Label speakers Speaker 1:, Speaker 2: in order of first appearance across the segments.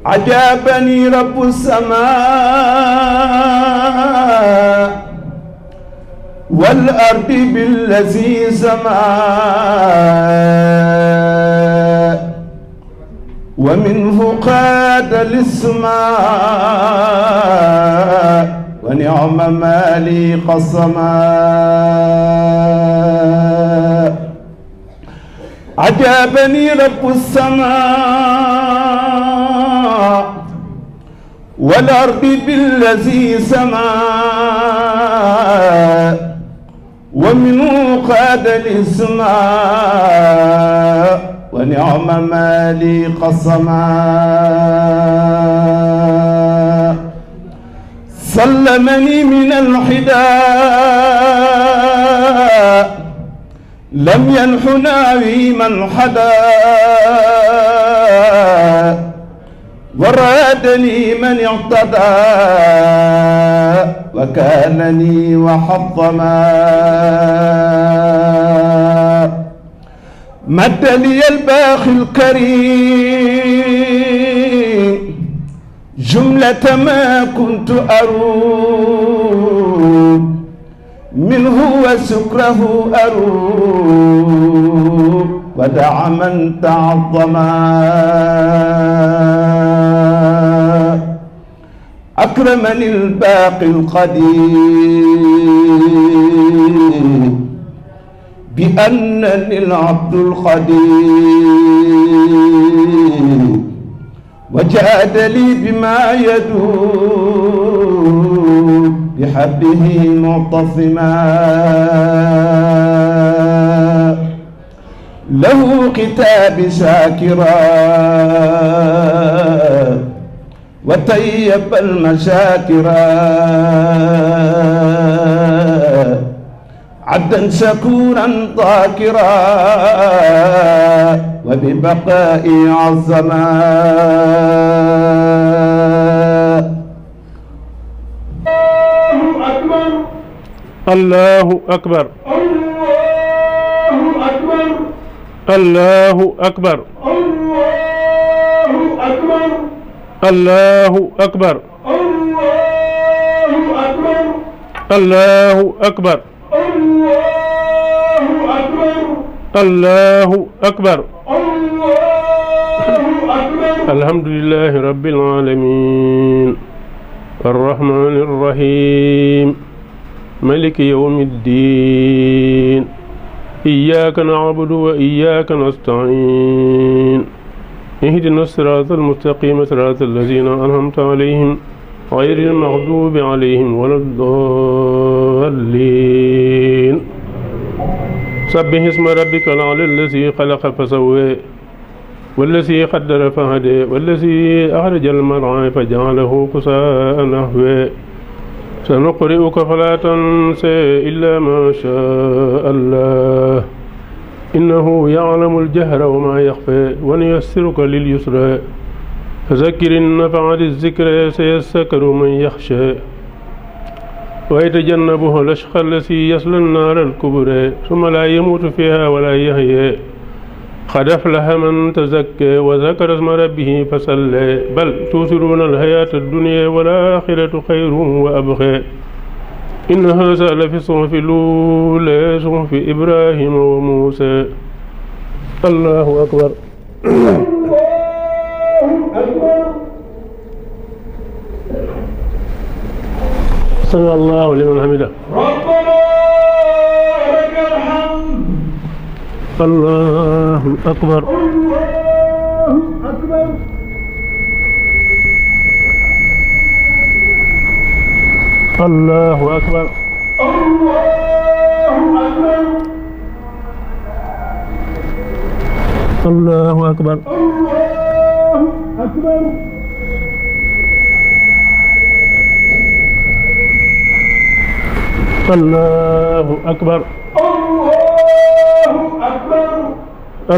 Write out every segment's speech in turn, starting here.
Speaker 1: عجبني رب السماء والأرض بالذي سمع ومنه قاد للسماء ونعم مالي السماء عجبني رب السماء والأرض بالذي سمع ومنه قاد للسماء ونعم مالي السماء سلمني من الحداء لم ينحناوي من حدا ورادني من اعتدى وكانني وحطما مد لي الباخي الكريم جملة ما كنت أروم منه وسكره أروم ودع من تعظما أكرمني الباقي القديم بأنني العبد القديم وجاد لي بما يدوم بحبه معتصما له كتاب شاكرا وطيب المشاكرا عبدا شكورا ذاكرا وببقائي عظما
Speaker 2: الله أكبر الله أكبر الله أكبر الله أكبر الله أكبر الحمد لله رب العالمين الرحمن الرحيم ملك يوم الدين إياك نعبد وإياك نستعين اهدنا الصراط المستقيم صراط الذين أنعمت عليهم غير المغضوب عليهم ولا الضالين سبح اسم ربك الأعلى الذي خلق فسوى والذي قدر فهدى والذي أخرج المرعى فجعله غثاء نحوه سنقرئك فلا تنسى إلا ما شاء الله إنه يعلم الجهر وما يخفى ونيسرك لليسرى فذكر إن نفعت الذكر سيذكر من يخشى ويتجنبها الأشقى الذي يصلى النار الكبرى ثم لا يموت فيها ولا يحيى قد أفلح من تزكى وذكر اسم ربه فصلى بل تؤثرون الحياة الدنيا والآخرة خير وأبقى إن هذا لفي الصحف الأولى صحف إبراهيم وموسى الله أكبر سمع الله لمن حمده
Speaker 1: ربنا لك الحمد
Speaker 2: الله أكبر
Speaker 1: الله أكبر
Speaker 2: الله أكبر
Speaker 1: الله أكبر
Speaker 2: الله أكبر
Speaker 1: الله أكبر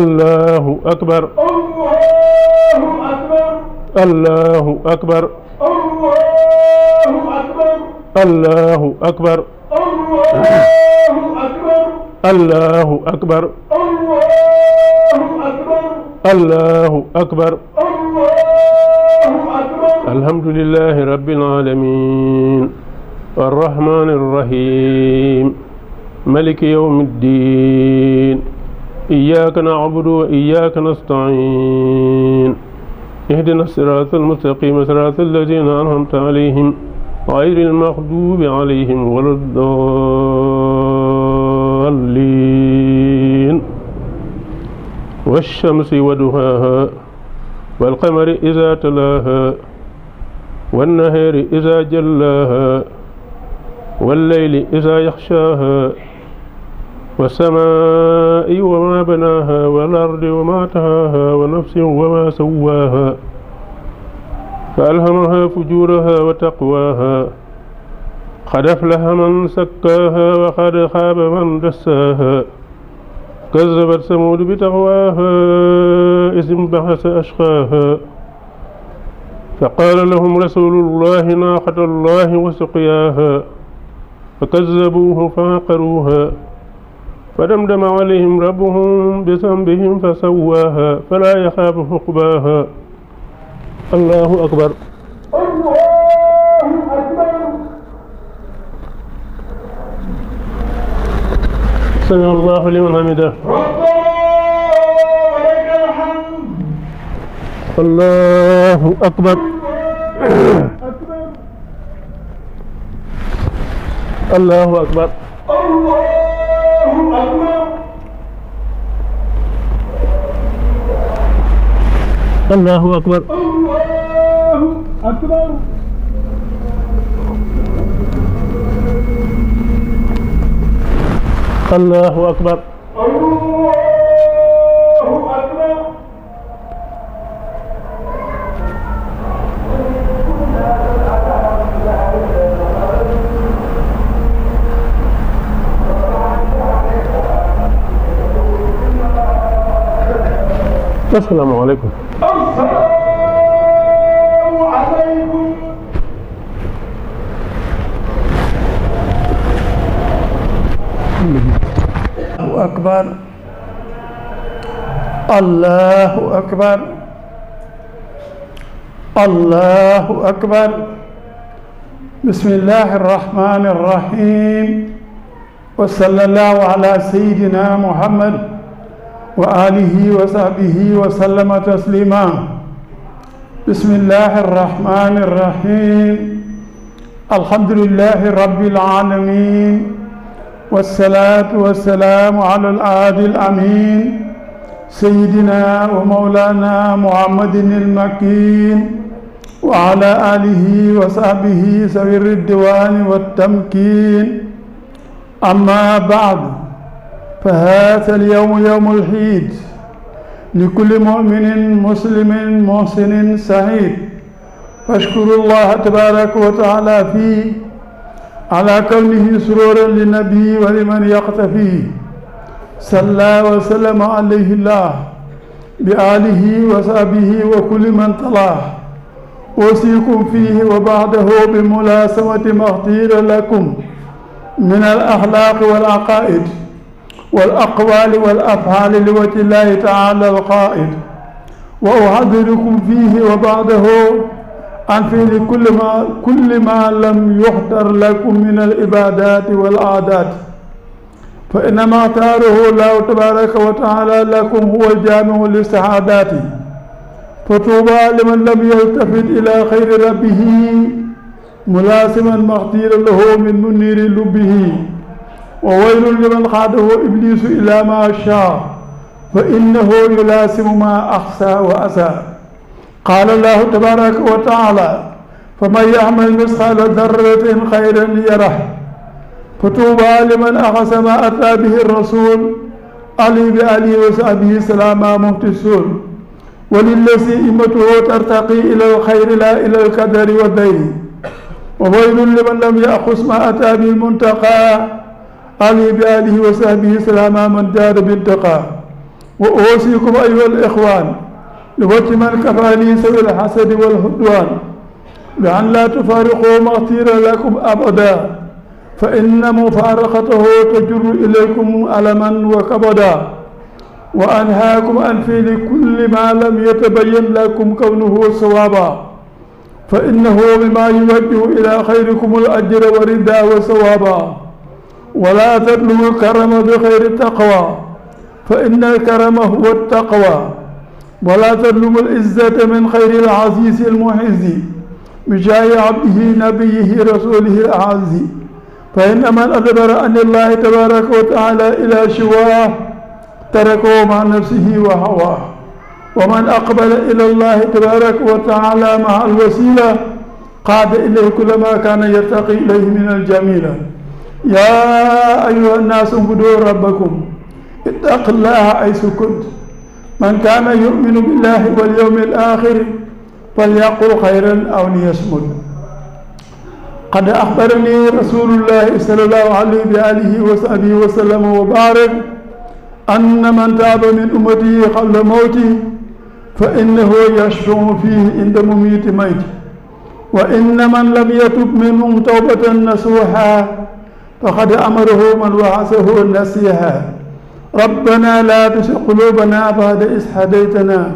Speaker 2: الله أكبر
Speaker 1: الله أكبر
Speaker 2: الله أكبر
Speaker 1: الله أكبر
Speaker 2: الله أكبر
Speaker 1: الله أكبر الله أكبر الله
Speaker 2: الحمد لله رب العالمين الرحمن الرحيم ملك يوم الدين إياك نعبد وإياك نستعين اهدنا الصراط المستقيم صراط الذين أنعمت عليهم غير المغضوب عليهم ولا الضالين والشمس وضحاها والقمر إذا تلاها والنهار إذا جلاها والليل إذا يغشاها والسماء وما بناها والأرض وما طحاها ونفس وما سواها فألهمها فجورها وتقواها قد أفلح من زكاها وقد خاب من دساها كذبت ثمود بتقواها إذ انبعث أشقاها فقال لهم رسول الله ناقة الله وسقياها فكذبوه فعقروها فدمدم عليهم ربهم بذنبهم فسواها فلا يخاف عقباها الله أكبر
Speaker 3: الله أكبر
Speaker 2: سمع الله لمن حمده
Speaker 3: ربنا ولك الحمد
Speaker 2: الله أكبر
Speaker 3: أكبر
Speaker 2: الله أكبر
Speaker 3: الله أكبر
Speaker 2: الله أكبر
Speaker 3: الله أكبر
Speaker 2: الله أكبر
Speaker 3: الله أكبر
Speaker 2: السلام عليكم
Speaker 3: السلام عليكم
Speaker 4: الله أكبر الله أكبر الله أكبر بسم الله الرحمن الرحيم وصلى الله على سيدنا محمد وآله وصحبه وسلم تسليما بسم الله الرحمن الرحيم الحمد لله رب العالمين والصلاة والسلام على العادل الأمين سيدنا ومولانا محمد المكين وعلى آله وصحبه ذوي الرضوان والتمكين أما بعد فهذا اليوم يوم العيد لكل مؤمن مسلم محسن سعيد فاشكروا الله تبارك وتعالى فيه على كونه سرورا للنبي ولمن يقتفيه صلى وسلم عليه الله بآله وصحبه وكل من تلاه أوصيكم فيه وبعده بملازمة ما اختير لكم من الأخلاق والعقائد والأقوال والأفعال لوجه الله تعالى القائد وأحذركم فيه وبعده عن فعل كل ما لم يختر لكم من العبادات والعادات فإنما اختاره الله تبارك وتعالى لكم هو الجامع للسعادات فطوبى لمن لم يلتفت إلى خير ربه ملازما ما اختير له من منير لبه وويل لمن خاده إبليس إلى ما شاء فإنه يلازم ما أخسى وأسى قال الله تبارك وتعالى فمن يعمل مثقال ذرة خيرا يره فطوبى لمن أخذ ما أتى به الرسول علي بآله وصحبه سلاما مهتسون وللذي إمته ترتقي إلى الخير لا إلى القدر والدين وويل لمن لم يأخذ ما أتى به المنتقى علي بآله وصحبه سلاما من جاد بالتقى وأوصيكم أيها الإخوان لوجه من كفاني سوى الحسد والعدوان بأن لا تفارقوا ما اختير لكم أبدا فإن مفارقته تجر إليكم ألما وكبدا وأنهاكم عن فعل كل ما لم يتبين لكم كونه صوابا فإنه بما يوجه إلى خيركم الأجر والرضا والثوابا. ولا تطلبوا الكرم بخير التقوى فإن الكرم هو التقوى. ولا تطلبوا العزة من خير العزيز المعز بجاه عبده نبيه رسوله الأعز. فإن من أدبر عن الله تبارك وتعالى إلى شواه تركه مع نفسه وهواه، ومن أقبل إلى الله تبارك وتعالى مع الوسيلة قاد إليه كل ما كان يرتقي إليه من الجميلة. يا أيها الناس اعبدوا ربكم اتقوا الله حيث كنت. من كان يؤمن بالله واليوم الآخر فليقل خيرا أو ليصمت. قد أخبرني رسول الله صلى الله عليه وآله وصحبه وسلم وبارك أن من تاب من أمته قبل موته فإنه يشفع فيه عند مميت ميت، وإن من لم يتب منهم توبة نصوحا فقد أمره من وعسه نسيها. ربنا لا تزغ قلوبنا بعد إذ هديتنا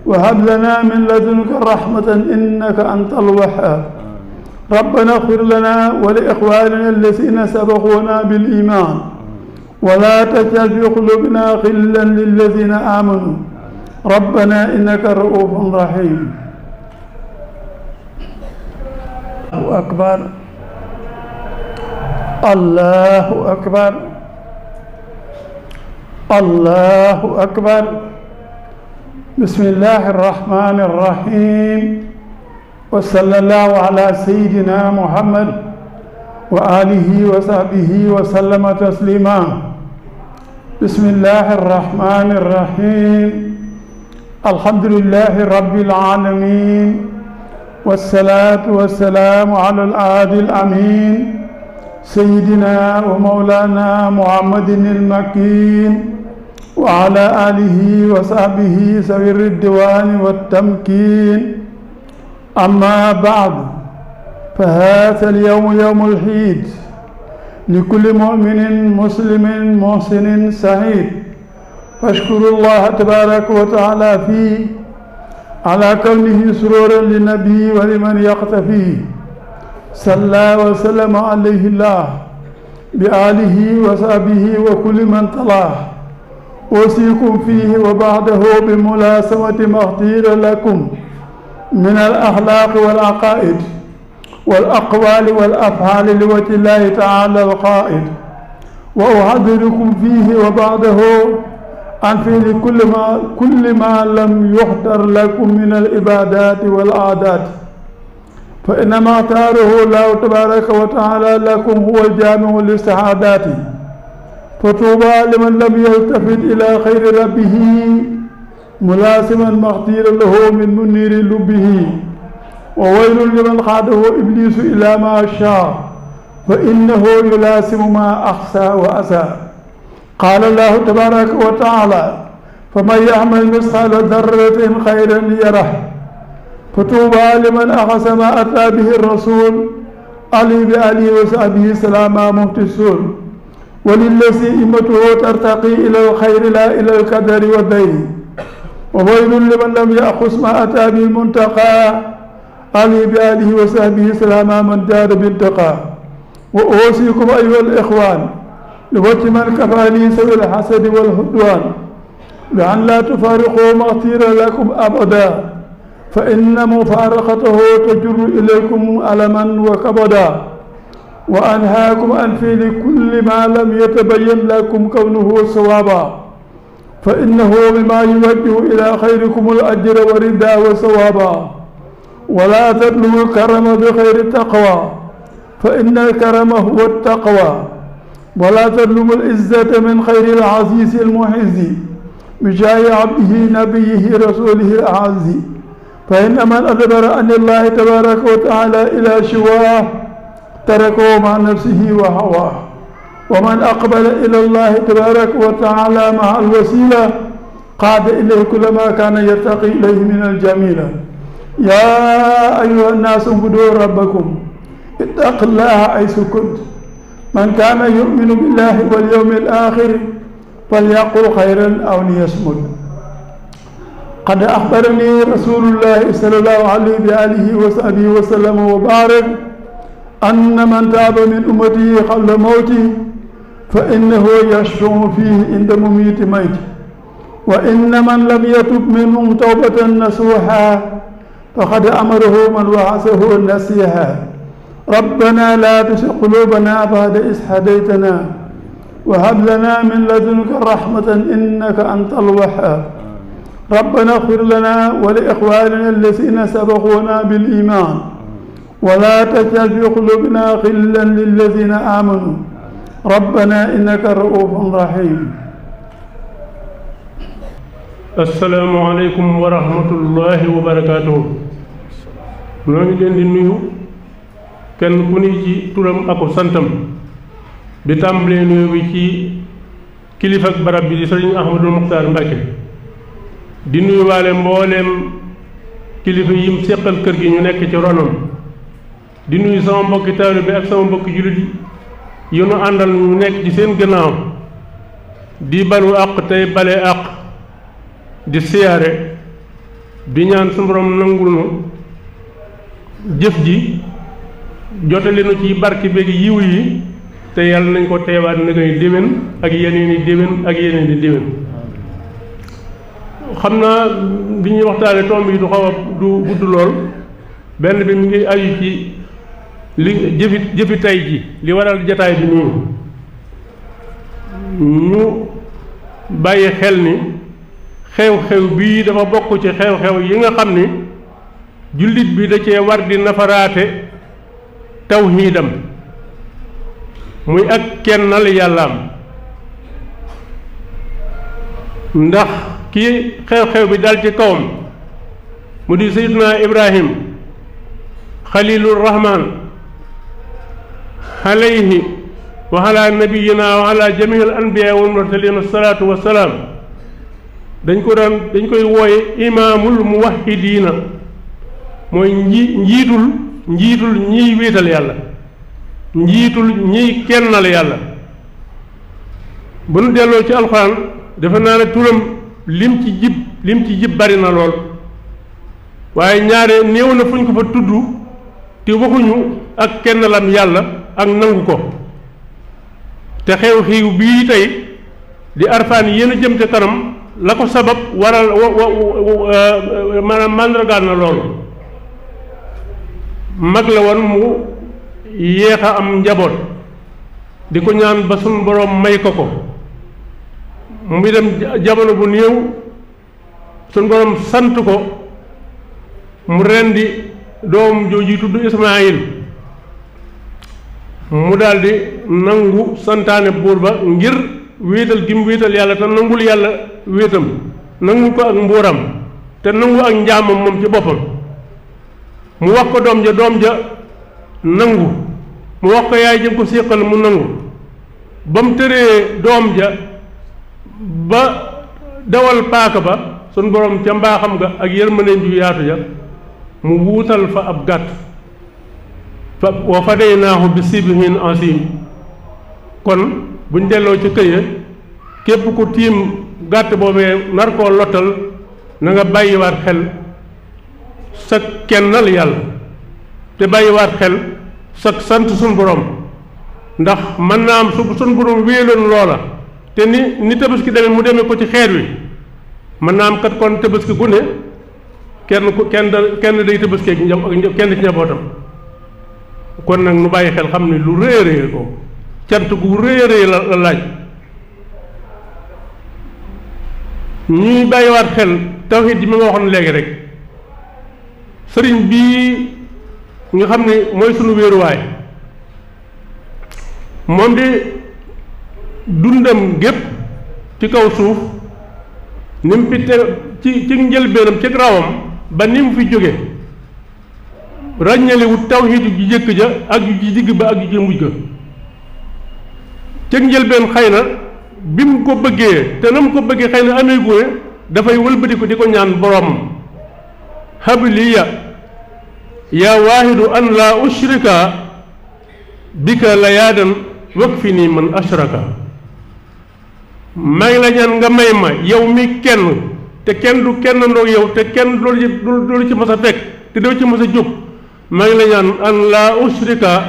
Speaker 4: وهب لنا من لدنك رحمة إنك أنت الوهاب. ربنا اغفر لنا ولإخواننا الذين سبقونا بالإيمان ولا تجعل في قلوبنا غلا للذين آمنوا ربنا إنك رؤوف رحيم. الله أكبر الله أكبر الله أكبر. بسم الله الرحمن الرحيم، وصلى الله على سيدنا محمد وآله وصحبه وسلم تسليما. بسم الله الرحمن الرحيم. الحمد لله رب العالمين، والصلاة والسلام على العادل الأمين سيدنا ومولانا محمد المكين وعلى آله وصحبه ذوي الرضوان والتمكين. أما بعد، فهذا اليوم يوم العيد لكل مؤمن مسلم محسن سعيد، فاشكروا الله تبارك وتعالى فيه على كونه سرورا للنبي ولمن يقتفيه. صلى وسلم عليه الله بآله وصحبه وكل من تلاه. أوصيكم فيه وبعده بملازمة ما اختير لكم من الأخلاق والعقائد والأقوال والأفعال لوجه الله تعالى القائد. وأحذركم فيه وبعده عن فعل كل ما لم يحضر لكم من العبادات والعادات، فإنما اختاره الله تبارك وتعالى لكم هو الجامع للسعادات. فطوبى لمن لم يلتفت إلى خير ربه ملازما ما اختير له من منير لبه، وويل لمن خاده إبليس إلى ما شاء فإنه يلازم ما أخسى وأسى. قال الله تبارك وتعالى: فمن يعمل مثقال ذرة خيرا يره. فطوبى لمن أخذ ما أتى به الرسول علي بآله وصحبه سلاما مهتسون، وللذي إمته ترتقي إلى الخير لا إلى القدر والدين. وويل لمن لم يأخذ ما أتى به المنتقى علي بآله وصحبه سلاما من جاد بالتقى. وأوصيكم أيها الإخوان لوجه من كفاني سوى الحسد والعدوان بأن لا تفارقوا ما اختير لكم أبدا، فإن مفارقته تجر إليكم ألما وكبدا. وأنهاكم عن فعل كل ما لم يتبين لكم كونه صوابا، فإنه بما يوجه إلى خيركم الأجر والرضا والثوابا. ولا تطلبوا الكرم بخير التقوى فإن الكرم هو التقوى. ولا تطلبوا العزة من خير العزيز المعز بجاه عبده نبيه رسوله الأعز. فإن من أدبر عن الله تبارك وتعالى إلى شواه تركه مع نفسه وهواه، ومن أقبل إلى الله تبارك وتعالى مع الوسيلة قاد إليه كل ما كان يرتقي إليه من الجميلة. يا أيها الناس اعبدوا ربكم اتقوا الله حيث كنت. من كان يؤمن بالله واليوم الآخر فليقل خيرا أو ليصمت. قد أخبرني رسول الله صلى الله عليه وآله وصحبه وسلم وبارك أن من تاب من أمته قبل موته فإنه يشفع فيه عند مميت ميته وإن من لم يتب منهم توبة نصوحا فقد أمره من وعسه نسيها ربنا لا تزغ قلوبنا بعد إذ هديتنا وهب لنا من لدنك رحمة إنك أنت الوهاب ربنا اغفر لنا ولإخواننا الذين سبقونا بالإيمان ولا تجعل في قلوبنا غلا للذين آمنوا ربنا إنك رؤوف رحيم.
Speaker 2: السلام عليكم ورحمة الله وبركاته. ñoo ngi leen di nuyu kenn ku ne ci turam ak santam di tàmbalee nuyu bi ci kilifa ak barab bi di sëriñ Ahmadul Muxtaar Mbàkke di nuyu waale mbooleem kilifa yim séqal kër gi ñu nekk ci ronam di nuyu sama mbokki taalibe bi ak sama mbokki jullit yi nu àndal ñu nekk ci seen gannaaw di balu àq tey bale àq di siyaare di ñaan suñu borom nangul nu jëf ji jotali nu ci barke beeg yiw yi te yàlla nañ ko teewaat na koy déwén ak yeneen i déwén ak yeneen i déwén. xam naa bi ñuy waxtaane tomb yi du xaw a du gudd lool benn bi mu ngi aju ci li jëfi tay ji li waral jataay bi nii ñu bàyyi xel ni xew-xew bii dafa bokk ci xew-xew yi nga xam ni jullit bi da cee war di nafaraate tawhiidam muy ak kennal yàllaam ndax kii xew-xew bi dal ci kawam mu di sayyiduna Ibrahim xalilur rahman alayhi wa ala nabiyina wa ala jamiil anbiya wal mursalin salaatu wa salaam dañ koy wooye imaamul muwahhidiina mooy njiitul ñiy wéetal yàlla njiitul ñiy kennal yàlla bu nu delloo ci alxuraan defe naa ne turam lim ci jib bari na lool waaye ñaare néew na fuñ ko fa tudd te waxuñu ak kennalam yàlla ak nangu ko te xew-xew bii tey di arfaan yéen a jëm te kanam la ko sabab waral maanaam màndargaal na loolu mag la woon mu yéex a am njaboot di ko ñaan ba suñ boroom may ko mu dem jamono bu néew suñ boroom sant ko mu rendi doom jooju tudd Ismaayil mu daldi nangu santaane buur ba ngir wéetal gi mu wéetal yàlla te nangul yàlla wéetam nangu ko ak mbuuram te nangu ak njaamam moom ci boppam mu wax ko doom ja nangu mu wax ko yaay jëm ko séqal mu nangu ba mu tëree doom ja ba dawal paaka ba sun borom ca mbaaxam ga ak yërmandeem ju yaatu ja mu wuutal fa ab gàtt fa wa fadaynaahu bi sibhin asim kon buñ delloo ci këye képp ku tiim gàtt boobee nar koo lottal na nga bàyyiwaat xel sa kennal yàlla te bàyyiwaat xel sa sant suñ borom ndax mën naa am su suñ borom wéeloon loola te ni tabaski demee mu demee ko ci xeer wi mën naa am kat kon tabaski gu ne kenn day tabaski ak kenn ci njabootam kon nag nu bàyyi xel xam ne lu rëy a rëy ko cant gu rëy a rëy la laaj ñuy bàyyiwaat xel tawhid ji mi nga waxoon léegi rek sëriñ bii nga xam ne mooy sunu wéeruwaay moom di dundam gépp ci kaw suuf ni mu fi ci njëlbeenam ci rawam ba ni mu fi jóge ràññalewut tawhid ji jëkk ja ak ju ci digg ba ak ju ci mujj ga ci njëlbeen xëy na bi mu ko bëggee te na mu ko bëggee xëy na amee gu ne dafay wëlbati ko di ko ñaan boroomam habliya yaa waahidu an laa ushrika bika layaadan wakfini man ashraka maa ngi la ñaan nga may ma yow mi kenn te kenn du kenn ndoog yow te kenn loolu ci mas a fekk te doo ci mas a jóg maa ngi la ñaan an laa usrika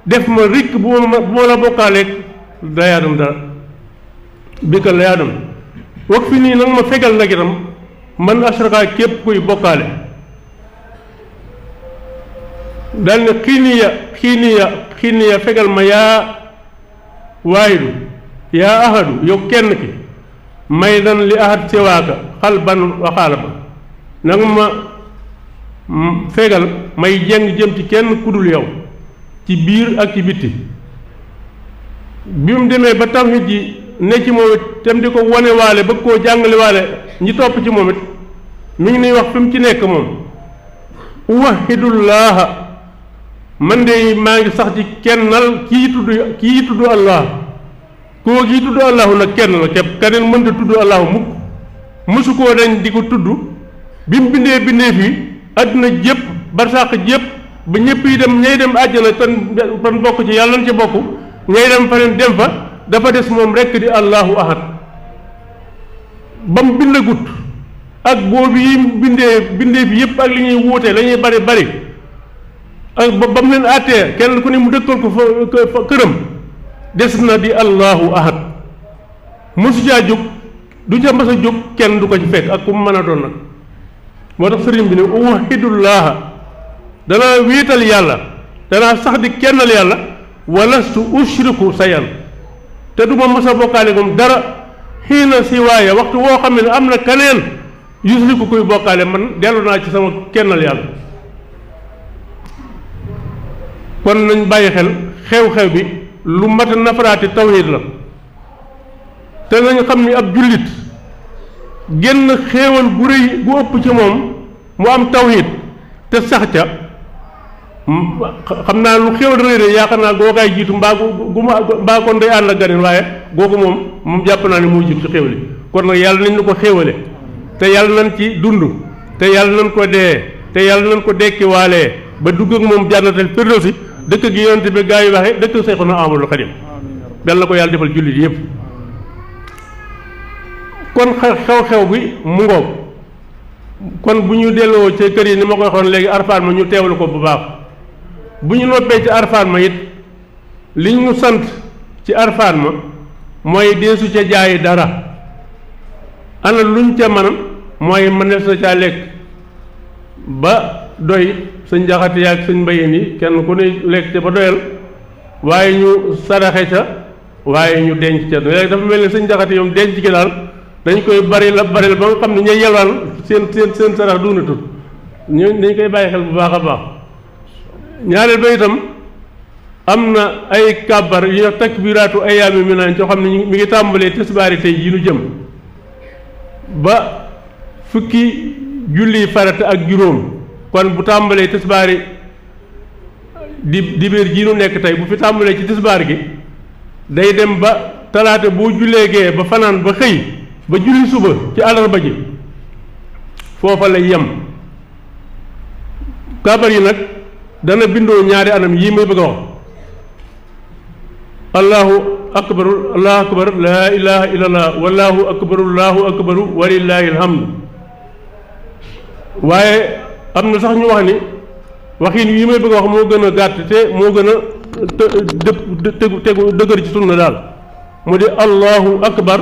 Speaker 2: def ma rikk bu ma la bokkaaleeg da yaadam dara bika la yaadam wax fi nii nag ma fegal nag itam man asraka képp kuy bokkaale daal ne xiiniya fegal ma yaa waahidu yaa ahadu yow kenn ki may dan li ahad sewaaka xal ban waxaala ba nag ma fegal may jeng jëm ci kenn kudul yow ci biir ak ci bitti bi mu demee ba tawhid ji ne ci moom it tem di ko wane waale bëgg koo jàngale waale ñi topp ci moom it mi ngi nuy wax fi mu ci nekk moom uwahidullaaha man de maa ngi sax ci kennal kii tudd allah koo kii tudd allahu nag kenn la képp keneen mënta tudd allahu mukk mësu koo dañ di ko tudd bi mu bindee fii àdduna jépp barsàq jépp ba ñëpp yi dem ñay dem àjjana tan bokk ci yàlla na ci bokk ñay dem faneen dem fa dafa des moom rekk di allahu ahad ba mu bindagut ak boobu yi bindee fi yëpp ak li ñuy wuute la ñuy bari ak ba mu leen àttee kenn ku ne mu dëkkal ko fa këram des na di allahu ahad mosu caa jóg du ca mas a jóg kenn du ko ci fekk ak ku mu mën a doon nag moo tax sëriñ bi ne uwahidullaaha danaa wéetal yàlla danaa sax di kennal yàlla walastu ushriku sayan te du ma mas a bokkaale moom dara xiina si waaye waxtu woo xam ne am na keneen yusriku kuy bokkaale man dellu naa ci sama kennal yàlla kon nañ bàyyi xel xew-xew bi lu mat a nafaraati tawhid la te nañ xam ni ab jullit génn xéewal gu rëy gu ëpp ci moom mu am tawhid te sax ca xam naa lu xéewal rëy rëy yaakaar naa googaay jiitu mbaa kon day ànd ak ganeen waaye googu moom jàpp naa ne moo jiitu ci xéewal yi kon nag yàlla nañ ñu ko xéewale te yàlla nañ ci dund te yàlla nañ ko dee te yàlla nañ ko dekki waalee ba dugg ak moom jannatul firdawsi dëkk gi yonent bi gaa yi waxe dëkk Seexuna Ahmadul Xadim yàlla na ko yàlla defal jullit yëpp kon xew-xew bi mu ngoog kon bu ñu delloo ci kër yi ni ma ko waxoon léegi arfaan ma ñu teewlu ko bu baax bu ñu noppee ci arfaan ma it li ñu sant ci arfaan ma mooy deesu ca jaayi dara ana luñ ca mën mooy mënees na caa lekk ba doy sëñ jaxate yaag sëñ mbayeen yi kenn ku ne lekk ca ba doyal waaye ñu saraxe ca waaye ñu denc ca léegi dafa mel ni sëñ jaxate yoom denc ki daal dañ koy bari la ba nga xam ne ñay yelwaan seen sarax duuna tut ñu dañ koy bàyyi xel bu baax a baax ñaareel ba itam am na ay kàbbar yu ñuy takbiraatu ayaami mi naan coo xam ne mi ngi tàmbalee tisbaari tey yi nu jëm ba fukki julli farata ak juróom kon bu tàmbalee tisbaari dibéer ji nu nekk tey bu fi tàmbalee ci tisbaar gi day dem ba talaata boo jullee gee ba fanaan ba xëy ba julli suba ci àllarba ji foofa lay yem kàbbar yi nag dana bindoo ñaari anam yii may bëgg a wax allahu akbar laa ilaha illallah wallahu akbaru walillahi alhamdu waaye am na sax ñu wax ni waxin yi may bëgg a wax moo gën a gàtt te moo gën a tegu dëgër ci sunna daal mu di allahu akbar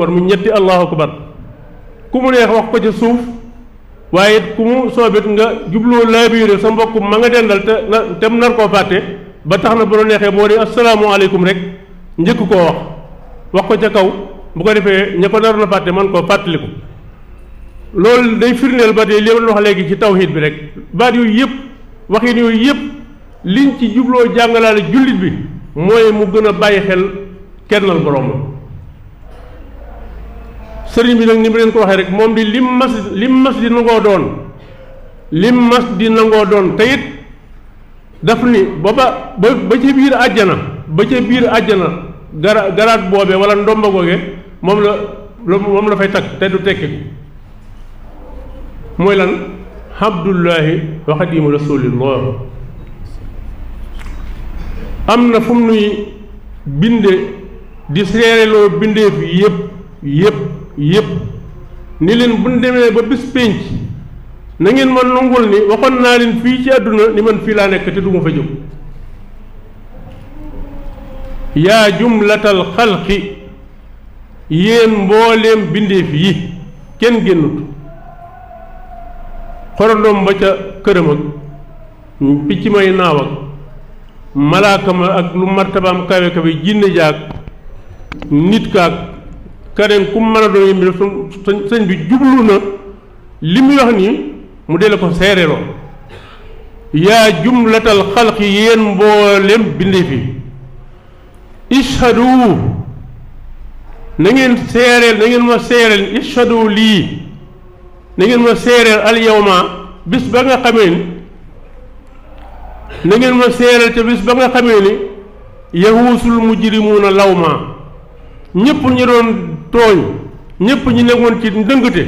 Speaker 2: mu ñetti allahu akbar ku mu neex wax ko ca suuf waaye it ku mu soobit nga jubloo laabiire sa mbokk ma nga dendal te mu nar koo fàtte ba tax na bu la neexee boo di asalaamaaleykum rek njëkk koo wax ko ca kaw bu ko defee ña ko naroon a fàtte man koo fàttaliku loolu day firndeel ba tey li ma wax léegi ci tawhid bi rek baat yooyu yëpp waxin yooyu yëpp liñ ci jubloo jàngalaale jullit bi mooy mu gën a bàyyi xel kennal borom sëriñ bi nag ni mu leen ko waxee rek moom di lim mas di nangoo doon te it daf ni ba ca biir àjjana garaat boobee wala ndomba googe moom la fay takk te du tekki mooy lan abdullahi wa xadimu rasulillah am na fu mu nuy binde di seereloo bindeef yépp yépp ni leen buñ demee ba bis pénc na ngeen ma nangul ni waxoon naa leen fii ci àdduna ni man fii laa nekk te duma fa jóg yaa jumlatal xalqi yéen mbooleem bindeef yi kenn génnut xorondoom ba ca këram ak picc may naaw ak malaaka ma ak lu martabaam kawe kawe jinne jaag nit kaag keneen ku mën a doon yëmbi sëñ bi jublu na li muy wax nii mu dee la ko seereloo yaa jumlatal xalqi yéen mboolem bindee fi ishadu na ngeen seereel na ngeen ma seereel ishadu lii na ngeen ma seereel al yawma bis ba nga xamee ni na ngeen ma seereel ca bis ba nga xamee ni yahuusul mujrimuuna lawma ñëpp ñu doon tooñ ñëpp ñu nekkoon ci ndëngate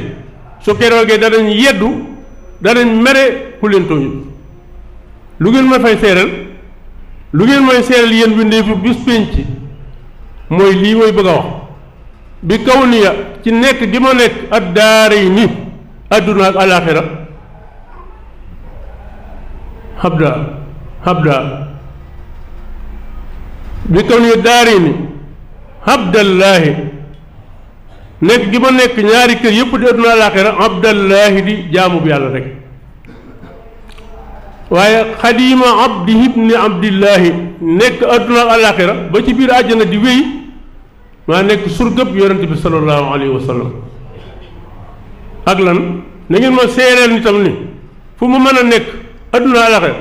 Speaker 2: su keroogee danañ yeddu danañ mere ku leen tooñu lu ngeen ma fay seeral lu ngeen may seeral yéen bindee fi bis pénc mooy lii mooy bëgg a wax bi kaw niya ci nekk gi ma nekk ak daara yi ni àdduna ak alaaxira habda bi kaw niya daara yi ni abdallaahi nekk gi ma nekk ñaari kër yëpp di àdduna alaaxira abdallaahi di jaamu bi yàlla rek waaye xadiima abdi ibni abdillaahi nekk àdduna alaaxira ba ci biir àjjana di wéy maa nekk surgëb yonent bi sallallahu alayhi wa sallam ak lan na ngeen ma seereel nitam ni fu mu mën a nekk àdduna alaaxira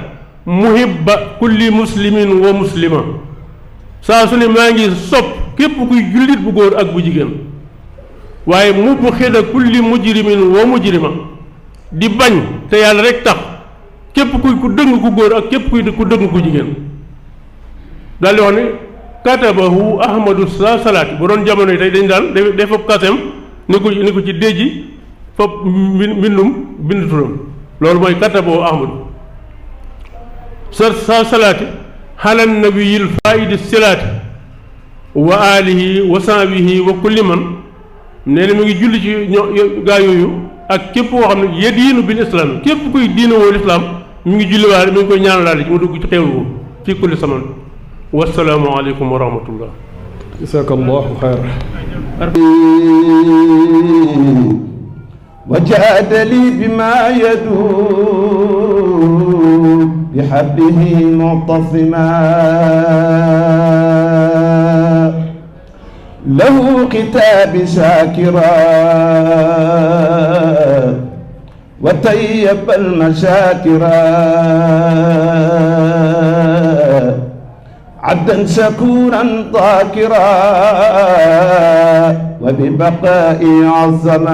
Speaker 2: muhibba kulli muslimin wa muslima saa su ne maa ngi sopp képp kuy jullit bu góor ak bu jigéen waaye mubxida kulli mujrimin wa mujrima di bañ te yàlla rek tax képp kuy ku dëng ku góor ak képp kuy ku dëng ku jigéen daal di wax ne katabahu ahmadu sa salaati bu doon jamono yi tey dañ daan day fab kasem ni ko ci déji fab bind turam loolu mooy katabahu ahmadu sa salaati xalan nabiyil faidi silaati wa alihi wa sahbihi wa kulli man nee na mi ngi julli ci gaa yooyu ak képp koo xam ne yediinu bil islam képp kuy diina woo lislaam mi ngi julli waale mi ngi koy ñaanalaale ci mu dugg ci xewlu woo fii kulli saman wassalaamu aleykum wa rahmatullah
Speaker 4: jazakallahu xayr
Speaker 5: وجاد لي بما يدوم بحبه معتصما له كتاب شاكرا وطيب المشاكرا عبدا شكورا ذاكرا وببقائي عظما